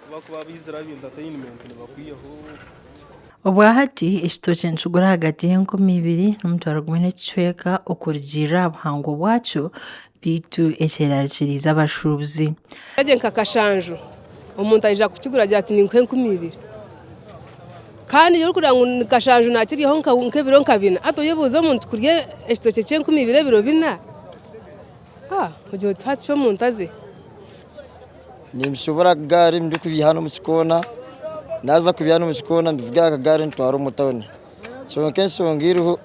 Kubakuba baizire aba entertainment nibakwihaho. Obwahati ekitookye nikigura ahagati y'enkumi ibiri n'omutwaro gumwe n'ekicweka okurugiirira aha buhango bwakyo beitu ekyerarikiriize abashuubuzi. Gye nka kashanju omuntu aija kukigura agira ati ninkuha 2000 kandi iwe orikureeba ngu ni kashanju naakiryaho nk'ebiro nka bina hati oyebuuze omuntu kurya ekitookye ky'enkumi ibiri ebiro bina ogira oti hati shi omuntu aze. Nimbishubura aha kagaari ndikubiiha hanu omu kikoona, naaza kubiiha hanu omu kikoona mbivuge aha kagaari ntware omu tawuni. Kyonka enshonga eriho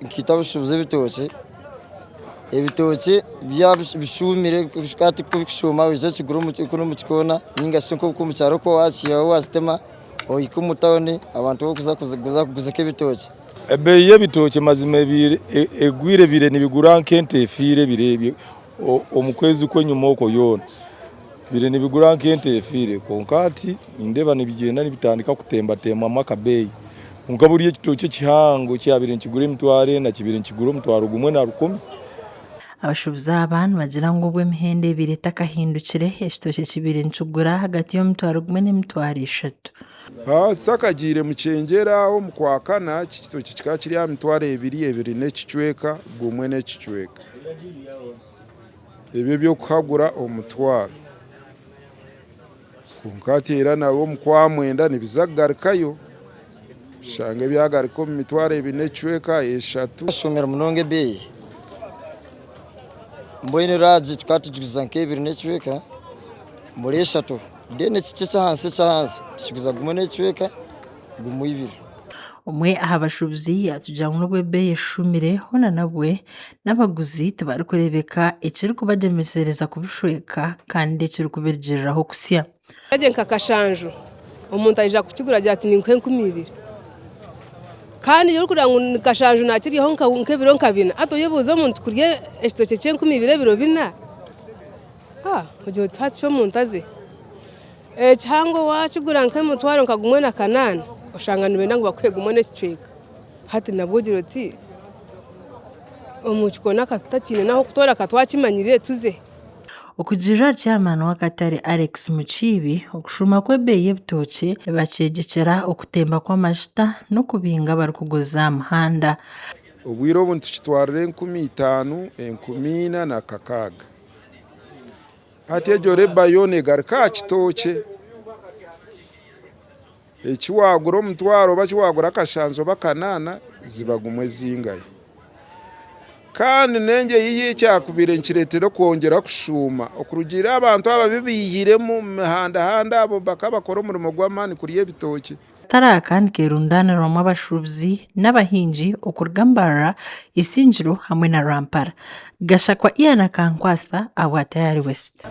nkaitwe abashuubuzi b'ebitookye, ebitookye byaba bishuumire hati ku bikushuuma oija okigura kunu omu kikoona ninga shi nk'oku omu kyaro oku waakiihaho waakitema ohika omu tawuni abantu barikuza kuguza nk'ebitookye. Ebeeyi y'ebitookye mazima ebaire egwire ebaire nibigura nk'ente efiire ebiro ebi. Omu kwezi kw'enyima okwo yoona bibaire nibigura nk'ente efiire kwonka hati nindeeba nibigyenda nibitandika kutembatembamu akabeeyi kwonka buriya ekitookye ekihango ekyabaire nikigura emitwaro ena kibaire nikigura omutwaro gumwe na rukumi. Abashuubuzi aba nibagira ngu obu emihendo ebaire etakahindukire, ekitookye kibaire nikigura ahagati y'omutwaro gumwe n'emitwaro eshatu. Tutakagiire Mukyengyera omu Kwakana, ekitookye kikaba kiri aha mitwaro ebiri, ebiri n'ekicweka, gumwe n'ekicweka. Ebyo eby'okuhagura omutwaro. Kwonka hati era nabwo omu Kwamwenda nibiza kugarukayo, oshange byagaruka omu mitwaro ebiri n'ekicweka, eshatu. Yashumire munonga ebeeyi mbwenu raagi tukaba tugiguza nk'ebiri n'ekicweka muri eshatu then ekikye eky'ahansi eky'ahansi tukiguza gumwe n'ekicweka gumwe ibiri. Omwe aha bashuubuzi yaatugira ngu n'obu ebeeyi eshumire hoona nabwe n'abaguzi tibarikureebeka ekirikubagyemesereza kubishweka kandi ekirikubirugiriraho kusya. Gye nka kashanju omuntu aija kukigura agira ati ninkuha 2000 kandi iwe orikureeba ngu ni kashanju naakiryaho nk'ebiro nka bina hati oyebuuze omuntu kurya ekitookye ky'enkumi ibiri ebiro bina ogira oti hati shi omuntu aze. Ekihango waakigura nk'omutwaro nka gumwe na kanaana oshanga nibenda ngu bakuhe gumwe n'ekicweka. Hati nabwo ogira oti omu kikoona aka tutakiine n'ah'okutoora ka twakimanyire tuze. Okugirira ahari chairman w'akatare Alex Mukiibi, okushuuma kw'ebeeyi y'ebitookye nibakyegyekyera okutemba kw'amajuta n'okubinga abarikuguza aha muhanda. Obwire obu nitukitwarira 5000, 4000 na kakaaga. Hati egyo reba yoona egaruka aha kitookye. Eki waagura omutwaro oba eki waagura akashanju oba akanaana ziba gumwe zingahi. Kandi n'engye ei ekyakubaire nikireetera okwongyera kushuuma okurugiirira abantu aba abu baihiremu omu mihandahanda abo bakaba bakora omurimo gw'amaani kurya ebitookye. Akatare aka nikerundaanirwamu abashuubuzi n'abahingi okuruga Mbarara, Isingiro hamwe na Rwampara. Gashakwa Ian Akankwatsa ahabwa Tayari West.